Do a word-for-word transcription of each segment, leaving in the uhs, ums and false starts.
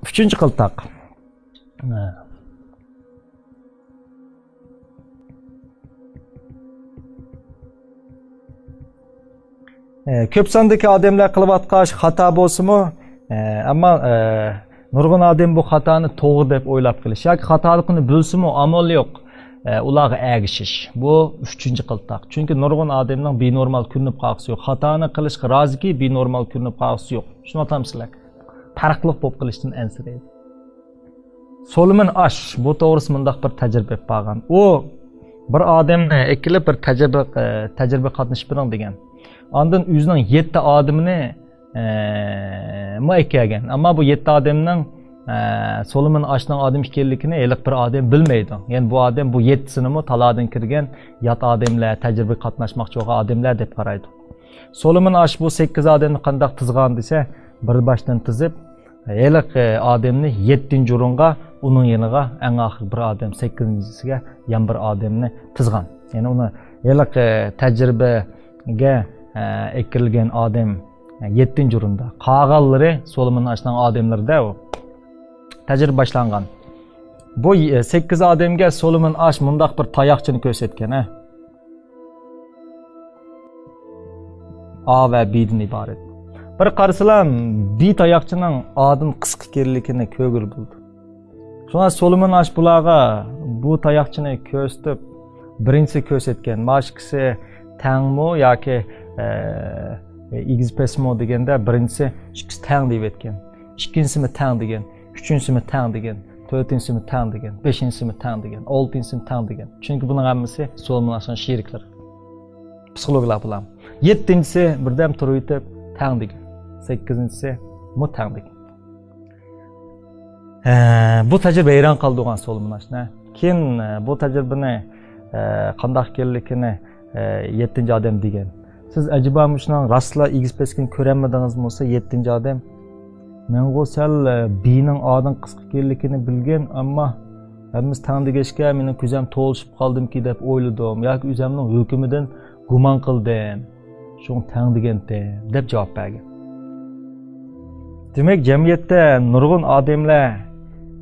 ئۈچىنچى قىلتاق. ئە، كۆپ ساندىكى ئادەملەر قىلىۋاتقان ئىش خاتا بولسىمۇ، ئە، ئەمما، ئە، نۇرغۇن ئادەم بۇ خاتانى توغرا دەپ ئويلاپ قېلىش ياكى خاتالىقىنى بىلسىمۇ، ئامال يوق، ئە، ئۇلارغا ئەگىشىش. بۇ ئۈچىنچى قىلتاق. چۈنكى نۇرغۇن ئادەمنىڭ بىنورمال كۆرۈنۈپ قالغۇسى يوق. خاتانى قىلىشقا رازىكى، بىنورمال كۆرۈنۈپ قالغۇسى يوق. چۈشىنىۋاتامسىلەر؟ پەرقلىق بولۇپ قېلىشتىن ئەنسىرەيدۇ. سولومون ئاش بۇ توغرىسىدا مۇنداق بىر تەجرىبە ئېلىپ بارغان. ئۇ بىر ئادەمنى ئەكېلىپ بىر تەجرىبە، ئە، تەجرىبە قاتنىشىپ بېرىڭ دېگەن. ئاندىن ئۆزىنىڭ يەتتە ئادىمىنى، ئە، مۇ ئەكەلگەن. ئەمما بۇ يەتتە ئادەمنىڭ، ئە، سولومون ئاشنىڭ ئادىمى ئىكەنلىكىنى ھېلىقى بىر ئادەم بىلمەيدۇ. يەنى بۇ ئادەم بۇ يەتتىسىنىمۇ تالادىن كىرگەن يات ئادەملەر، تەجرىبىگە قاتناشماقچى بولغان ئادەملەر دەپ قارايدۇ. سولومون ئاش بۇ سەككىز ئادەمنى قانداق تىزغان دېسە، بىر باشتىن تىزىپ، ھېلىقى ئادەمنى يەتتىنچى ئورۇنغا، ئۇنىڭ يېنىغا ئەڭ ئاخىرقى بىر ئادەم، سەككىزىنچىسىگە يەنە بىر ئادەمنى تىزغان. يەنى ئۇنى ھېلىقى تەجرىبىگە، ئە، ئەكىرىلگەن ئادەم، ئە، يەتتىنچى ئورۇندا. قالغانلىرى سولومون ئاشنىڭ ئادەملىرىدە ئۇ. تەجرىبە باشلانغان. بۇ، ئە، سەككىز ئادەمگە سولومون ئاش مۇنداق بىر تاياقچىنى كۆرسەتكەن، ھە. ئا ۋە بىدىن ئىبارەت. بىر قارىسىلا، بى تاياقچىنىڭ ئادىن قىسقا ئىكەنلىكىنى كۆرگىلى بولىدۇ. شۇڭا سولومون ئاش بۇلارغا بۇ تاياقچىنى كۆرسىتىپ، بىرىنچىسى كۆرسەتكەن، مانا ئىككىسى تەڭمۇ ياكى، ئە، ئېگىز پەسمۇ دېگەندە، بىرىنچىسى ئىككىسى تەڭ دەپ ئۆتكەن. ئىككىنچىسىمۇ تەڭ دېگەن. ئۈچىنچىسىمۇ تەڭ دېگەن، تۆتىنچىسىمۇ تەڭ دېگەن، بەشىنچىسىمۇ تەڭ دېگەن، ئالتىنچىسىمۇ تەڭ دېگەن. چۈنكى بۇنىڭ ھەممىسى سولومون ئاشنىڭ شېرىكلىرى. پسىخولوگلار بۇلار. يەتتىنچىسى بىردەم تۇرۇۋېتىپ تەڭ دېگەن. سەككىزىنچىسى مۇ تەڭ دېگەن. ھە، بۇ تەجرىبە ھەيران قالدۇرغان سولومون ئاشنى. كېيىن، ئە، بۇ تەجرىبىنى، ئە، قانداق ئىكەنلىكىنى، ئە، يەتتىنچى ئادەم دېگەن. سىز ئەجەبا مۇشۇنىڭ راستلا ئېگىز پەسكىنى كۆرەلمىدىڭىزمۇ دېسە، يەتتىنچى ئادەم، مەنغۇ سەل، ئە، بىنىڭ ئادىن قىسقا ئىكەنلىكىنى بىلگەن، ئەمما ھەممىسى تەڭ دېگەچكە، مېنىڭ كۆزۈم توۋلىشىپ قالدىمىكى دەپ ئويلىدىم ياكى ئۆزۈمنىڭ ھۆكۈمىدىن گۇمان قىلدىم. شۇڭا تەڭ دېگەنتىم، دەپ جاۋاب بەرگەن. دېمەك، جەمئىيەتتە نۇرغۇن ئادەملەر،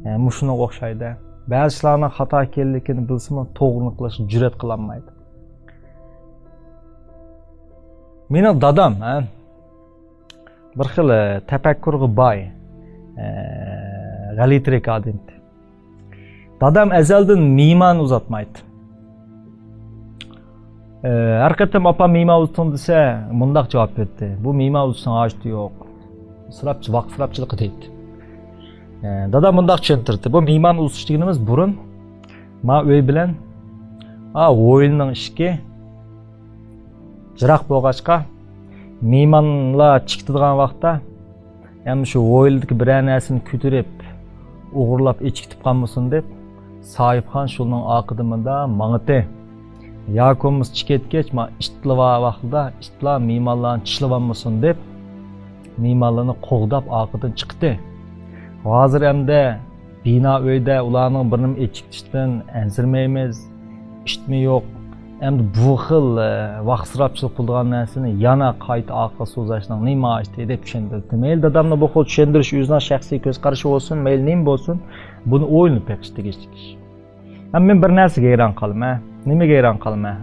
ئە، مۇشۇنىڭغا ئوخشايدۇ. بەزى ئىشلارنىڭ خاتا ئىكەنلىكىنى بىلسىمۇ، توغرىنى قىلىشقا جۈرئەت قىلالمايدۇ. مېنىڭ دادام، ھە، بىر خىل، ئە، تەپەككۇرغا باي، ئە، غەلىتىرەك ئادەم ئىدى. دادام ئەزەلدىن مېھمان ئۇزاتمايتتى. ئە، ھەر قېتىم ئاپام مېھمان ئۇزىتىڭ دېسە، مۇنداق جاۋاب بېرەتتى: «بۇ مېھمان ئۇزىتىشنىڭ ھاجىتى يوق. ئىسراپچى، ۋاقىت ئىسراپچىلىقى» دەيتتى. ئە، دادام مۇنداق چۈشەندۈرەتتى: بۇ مېھمان ئۇزىتىش دېگىنىمىز بۇرۇن ما ئۆي بىلەن، ئا، ھويلىنىڭ ئىشىكى جىراق بولغاچقا، مېھمانلار چىقىدىغان ۋاقىتتا، يەنە شۇ ھويلىدىكى بىرەر نەرسىنى كۆتۈرۈپ، ئوغرىلاپ ئېچىپ كېتىپ قالمىسۇن دەپ، ساھىبخان شۇنىڭ ئارقىدىن مۇنداق ماڭىتى. ياكى بولمىسا چىقىپ كەتكەچ، ما ئىتلار بار ۋاقتىدا، ئىتلار مېھمانلارنى چىشلىۋالمىسۇن دەپ، مېھمانلارنى قوغداپ ئارقىدىن چىقتى. ھازىر ئەمدى بىنا ئۆيدە ئۇلارنىڭ بىرىنىمۇ ئېچىپ كېتىشتىن ئەنسىرىمەيمىز. ئىتمۇ يوق. ئەمدى بۇ خىل، ئە، ۋاقىت ئىسراپچىلىق قىلىدىغان نەرسىنى يەنە قايتا ئارقىغا سوزاشنىڭ نېمە ھاجىتى دەپ چۈشەندۈردى. مەيلى دادامنى بۇ خىل چۈشەندۈرۈش ئۆزىنىڭ شەخسىي كۆز قارىشى بولسۇن، مەيلى نېمە بولسۇن، بۇنى ئويلىنىپ بېقىش تېگىشلىك ئىش. ئەمما مەن بىر نەرسىگە ھەيران قالىمەن. نېمىگە ھەيران قالىمەن؟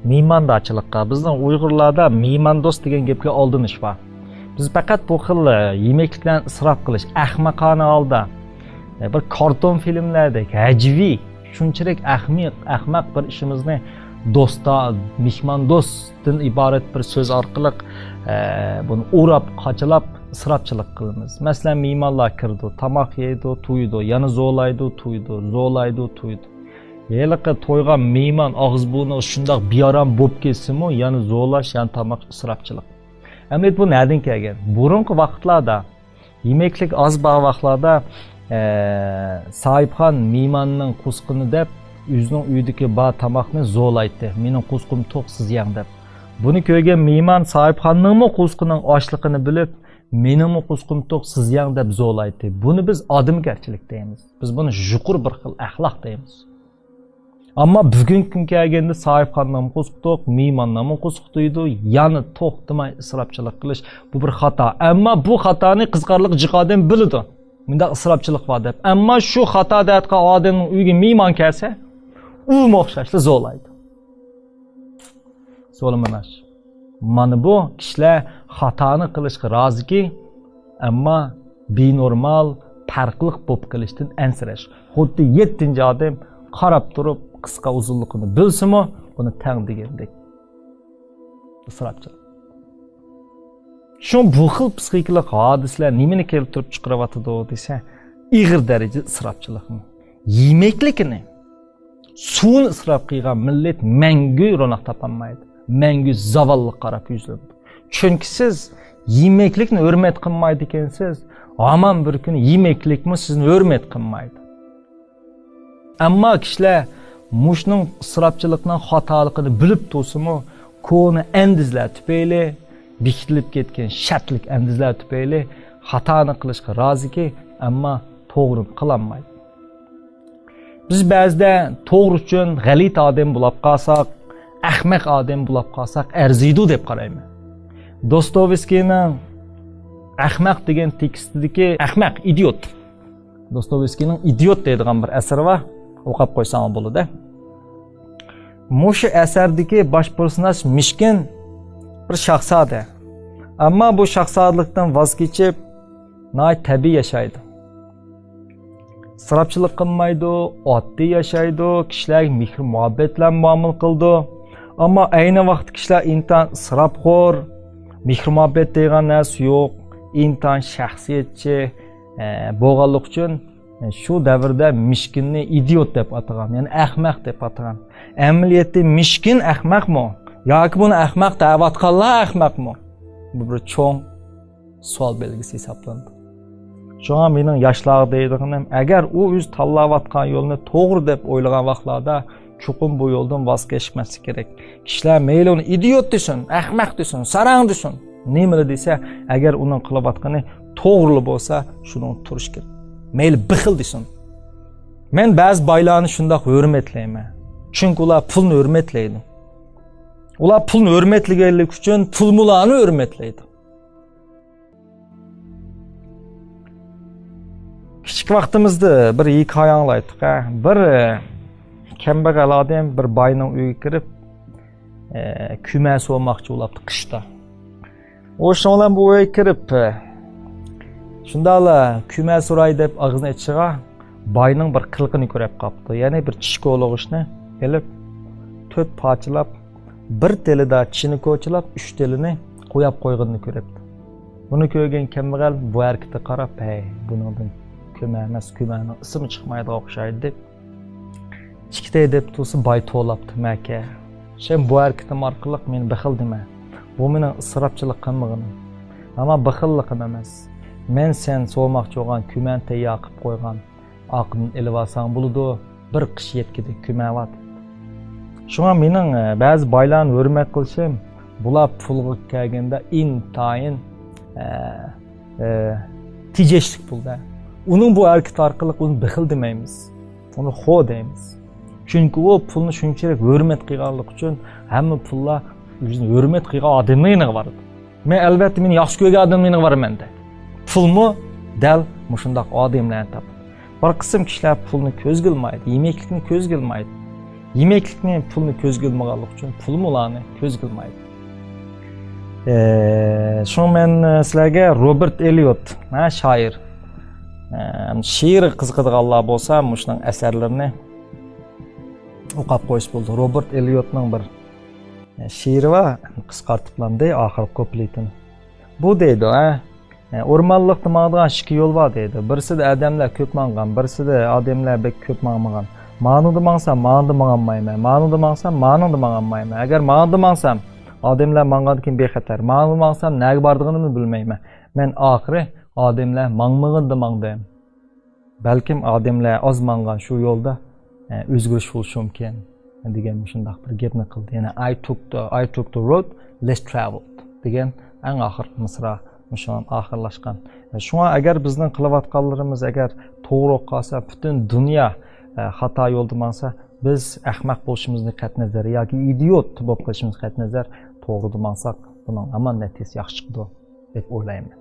مېھماندارچىلىققا. بىزنىڭ ئۇيغۇرلاردا مېھماندوست دېگەن گەپكە ئالدىنىش بار. بىز پەقەت بۇ خىل، ئە، يېمەكلىكلەرنى ئىسراپ قىلىش، ئەخمەقانە ھالدا، ئە، بىر كارتون فىلىملەردەك ھەجۋىي، شۇنچىلىك ئەخمىق، ئەخمەق بىر ئىشىمىزنى دوستا-، مېھماندوستتىن ئىبارەت بىر سۆز ئارقىلىق، ئە، بۇنى ئوراپ، قاچىلاپ، ئىسراپچىلىق قىلىمىز. مەسىلەن، مېھمانلار كىرىدۇ، تاماق يەيدۇ، تويىدۇ، يەنە زورلايدۇ، تويىدۇ، زورلايدۇ، تويىدۇ. ھېلىقى تويغان مېھمان ئاغزى بۇرنىغا شۇنداق بىئارام بولۇپ كەتسىمۇ، يەنە زورلاش، يەنە تاماق، ئىسراپچىلىق. ئەمەلىيەت بۇ نەدىن كەلگەن؟ بۇرۇنقى ۋاقىتلاردا، يېمەكلىك ئاز بار ۋاقىتلاردا، ئە، ساھىبخان مېھماننىڭ قورسىقىنى دەپ، ئۆزىنىڭ ئۆيىدىكى بار تاماقنى زورلايتتى. «مېنىڭ قورسىقىم توق، سىز يەڭ» دەپ. بۇنى كۆرگەن مېھمان ساھىبخاننىڭمۇ قورسىقىنىڭ ئاچلىقىنى بىلىپ، «مېنىڭمۇ قورسىقىم توق، سىز يەڭ» دەپ زورلايتتى. بۇنى بىز ئادەمگەرچىلىك دەيمىز. بىز بۇنى يۇقىرى بىر خىل ئەخلاق دەيمىز. ئەمما بۈگۈنكى كۈنگە كەلگەندە ساھىبخاننىڭمۇ قورسىقى توق، مېھماننىڭمۇ قورسىقى تويىدۇ، يەنە توختىماي ئىسراپچىلىق قىلىش، بۇ بىر خاتا. ئەمما بۇ خاتانى قىزىقارلىق جىق ئادەم بىلىدۇ. مۇنداق ئىسراپچىلىق بار دەپ. ئەمما شۇ خاتا دەۋاتقان ئادەمنىڭ ئۆيىگە مېھمان كەلسە، ئۇمۇ ئوخشاشلا زورلايدۇ. زورلىمىناش. مانا بۇ كىشىلەر خاتانى قىلىشقا رازىكى، ئەمما بىنورمال، پەرقلىق بولۇپ قېلىشتىن ئەنسىرەش. خۇددى يەتتىنچى ئادەم قاراپ تۇرۇپ قىسقا ئۇزۇنلۇقىنى بىلسىمۇ، بۇنى تەڭ دېگەندەك. ئىسراپچىلىق. شۇ بۇ خىل پسىخىكىلىق ھادىسىلەر نېمىنى كەلتۈرۈپ چىقىرىۋاتىدۇ دېسە، ئېغىر دەرىجىدە ئىسراپچىلىقنى. يېمەكلىكىنى، سۇنى ئىسراپ قىلغان مىللەت مەڭگۈ روناق تاپالمايدۇ. مەڭگۈ زاۋاللىققا قاراپ يۈزلىنىدۇ. چۈنكى سىز يېمەكلىكنى ھۆرمەت قىلمايدىكەنسىز، ھامان بىر كۈنى يېمەكلىكمۇ سىزنى ھۆرمەت قىلمايدۇ. ئەمما كىشىلەر مۇشۇنىڭ ئىسراپچىلىقنىڭ خاتالىقىنى بىلىپ تۇرسىمۇ، كونا ئەندىزىلەر تۈپەيلى، بېكىتىلىپ كەتكەن شەرتلىك ئەندىزىلەر تۈپەيلى خاتانى قىلىشقا رازىكى، ئەمما توغرىنى قىلالمايدۇ. بىز بەزىدە توغرا ئۈچۈن غەلىتە ئادەم بولاپ قالساق، ئەخمەق ئادەم بولاپ قالساق ئەرزىيدۇ دەپ قارايمەن. دوستويېۋسكىينىڭ ئەخمەق دېگەن تېكىستىدىكى ئەخمەق، ئىدىيوت. دوستويېۋسكىينىڭ ئىدىيوت دەيدىغان بىر ئەسىرى بار. ئوقۇپ قويساڭ بولىدۇ. مۇشۇ ئەسەردىكى باش پېرسوناژ مىشكىن بىر شاھزادە. ئەمما بۇ شاھزادىلىقتىن ۋاز كېچىپ، ناھايىتى تەبىئىي ياشايدۇ. ئىسراپچىلىق قىلمايدۇ، ئاددىي ياشايدۇ، كىشىلەرگە مېھىر-مۇھەببەت بىلەن مۇئامىلە قىلىدۇ. ئەمما ئەينى ۋاقىتتا كىشىلەر ئىنتايىن ئىسراپخور، مېھىر-مۇھەببەت دەيدىغان نەرسە يوق، ئىنتايىن شەخسىيەتچى، ئە، بولغانلىقى ئۈچۈن، ئە، شۇ دەۋردە مىشكىننى ئىدىيوت دەپ ئاتىغان، يەنى ئەخمەق دەپ ئاتىغان. ئەمەلىيەتتە مىشكىن ئەخمەقمۇ؟ ياكى بۇنى ئەخمەق دەۋاتقانلار ئەخمەقمۇ؟ بۇ بىر چوڭ سوئال بەلگىسى ھېسابلىنىدۇ. شۇڭا مېنىڭ ياشلارغا دەيدىغىنىم، ئەگەر ئۇ ئۆزى تاللاۋاتقان يولنى توغرا دەپ ئويلىغان ۋاقىتلاردا، چوقۇم بۇ يولدىن ۋاز كەچمەسلىك كېرەك. كىشىلەر مەيلى ئۇنى ئىدىيوت دېسۇن، ئەخمەق دېسۇن، ساراڭ دېسۇن، نېمىلا دېسە، ئەگەر ئۇنىڭ قىلىۋاتقىنى توغرىلا بولسا، شۇنىڭدا تۇرۇش كېرەك. مەيلى بېخىل دېسۇن. مەن بەزى بايلارنى شۇنداق ھۆرمەتلەيمەن. چۈنكى ئۇلار پۇلنى ھۆرمەتلەيدۇ. ئۇلار پۇلنى ھۆرمەتلىگەنلىكى ئۈچۈن پۇلمۇ ئۇلارنى ھۆرمەتلەيدۇ. كىچىك ۋاقتىمىزدا بىر ھېكايە ئاڭلايتتۇق، ھە. بىر، ئە، كەمبەغەل ئادەم بىر باينىڭ ئۆيىگە كىرىپ، ئە، كۈمە سورىماقچى بولاپتۇ قىشتا. ئۇ شۇنىڭ بىلەن بۇ ئۆيگە كىرىپ، ئە، شۇنداقلا كۈمە سوراي دەپ ئاغزىنى ئېچىشىغا، باينىڭ بىر قىلىقىنى كۆرۈپ قاپتۇ. يەنى بىر چىش كولىغۇچنى ئېلىپ، تۆت پارچىلاپ، بىر تېلىدا چىشىنى كوچىلاپ، ئۈچ تېلىنى قوياپ قويغىنىنى كۆرۈپتۇ. بۇنى كۆرگەن كەمبەغەل بۇ ھەرىكىتىگە قاراپ، ھەي، بۇنىڭدىن كۈمە ئەمەس، كۈمەنىڭ ئىسىمۇ چىقمايدىغان ئوخشايدۇ دەپ، چىقتى دەپ تۇرسا، باي توۋلاپتۇ، مەكە. سەن بۇ ھەرىكىتىڭ ئارقىلىق مېنى بېخىل دېمە. بۇ مېنىڭ ئىسراپچىلىق قىلمىغىنىم. ئەمما بېخىللىقىم ئەمەس. مەن سەن سورىماقچى بولغان كۈمەنى تەييار قىلىپ قويغان. ئاقىدىن ئېلىۋالساڭ بولىدۇ، بىر قىش يەتكۈدەك كۈمە بار. شۇڭا مېنىڭ، ئە، بەزى بايلارنى ھۆرمەت قىلىشىم، بۇلار پۇلغا كەلگەندە ئىنتايىن، ئە، ئە، تېجەشلىك پۇل-دە. ئۇنىڭ بۇ ھەرىكىتى ئارقىلىق ئۇنى بېخىل دېمەيمىز، ئۇنى خو دەيمىز. چۈنكى ئۇ پۇلنى شۇنچىلىك ھۆرمەت قىلغانلىقى ئۈچۈن ھەممە پۇللار ئۆزىنى ھۆرمەت قىلغان ئادەمنىڭ يېنىغا بارىدۇ. مەن، ئەلۋەتتە، مېنى ياخشى كۆرگەن ئادەمنىڭ يېنىغا بارىمەن-دە. پۇلمۇ دەل مۇشۇنداق ئادەملەرنى تاپىدۇ. بىر قىسىم كىشىلەر پۇلنى كۆزگە ئىلمايدۇ، يېمەكلىكنى كۆزگە ئىلمايدۇ. يېمەكلىكنى، پۇلنى كۆزگە ئىلمىغانلىقى ئۈچۈن پۇلمۇ ئۇلارنى كۆزگە ئىلمايدۇ. ئە، شۇڭا مەن، ئە، سىلەرگە روبېرت ئېلىيوت، ھە، شائىر، ئە، شېئىرغا قىزىقىدىغانلار بولسا، مۇشۇنىڭ ئەسەرلىرىنى ئوقۇپ قويسا بولىدۇ. روبېرت ئېلىيوتنىڭ بىر، ئە، شېئىرى بار، قىسقارتىپلا دەي، ئاخىرقى كۇپلېتىنى. بۇ دەيدۇ، ھە، ئورمانلىقتا ماڭىدىغان ئىككى يول بار دەيدۇ. بىرسىدە ئادەملەر كۆپ ماڭغان، بىرسىدە ئادەملەر بەك كۆپ ماڭمىغان. مانىدا ماڭسام، مانىدا ماڭالمايمەن. مانىدا ماڭسام، مانىدا ماڭالمايمەن. ئەگەر مانىدا ماڭسام، ئادەملەر ماڭغاندىن كېيىن بىخەتەر. مانىدا ماڭسام، نەگە بارىدىغىنىمنى بىلمەيمەن. مەن ئاخىرى ئادەملەر ماڭمىغىنىدا ماڭدىم. بەلكىم ئادەملەر ئاز ماڭغان شۇ يولدا، ئە، ئۆزگىرىش بولۇشى مۇمكىن دېگەن مۇشۇنداق بىر گەپنى قىلدى. يەنە «I took the, I took the road less traveled» دېگەن ئەڭ ئاخىرقى مىسرا مۇشۇ ئاخىرلاشقان. شۇڭا ئەگەر بىزنىڭ قىلىۋاتقانلىرىمىز ئەگەر توغرا بولۇپ قالسا، پۈتۈن دۇنيا، ئە، خاتا يولدا ماڭسا، بىز ئەخمەق بولۇشىمىزدىن قەتئىينەزەر ياكى ئىدىيوت بولۇپ قېلىشىمىزدىن قەتئىينەزەر، توغرىدا ماڭساق، بۇنىڭ ھامان نەتىجىسى ياخشى چىقىدۇ دەپ ئويلايمەن.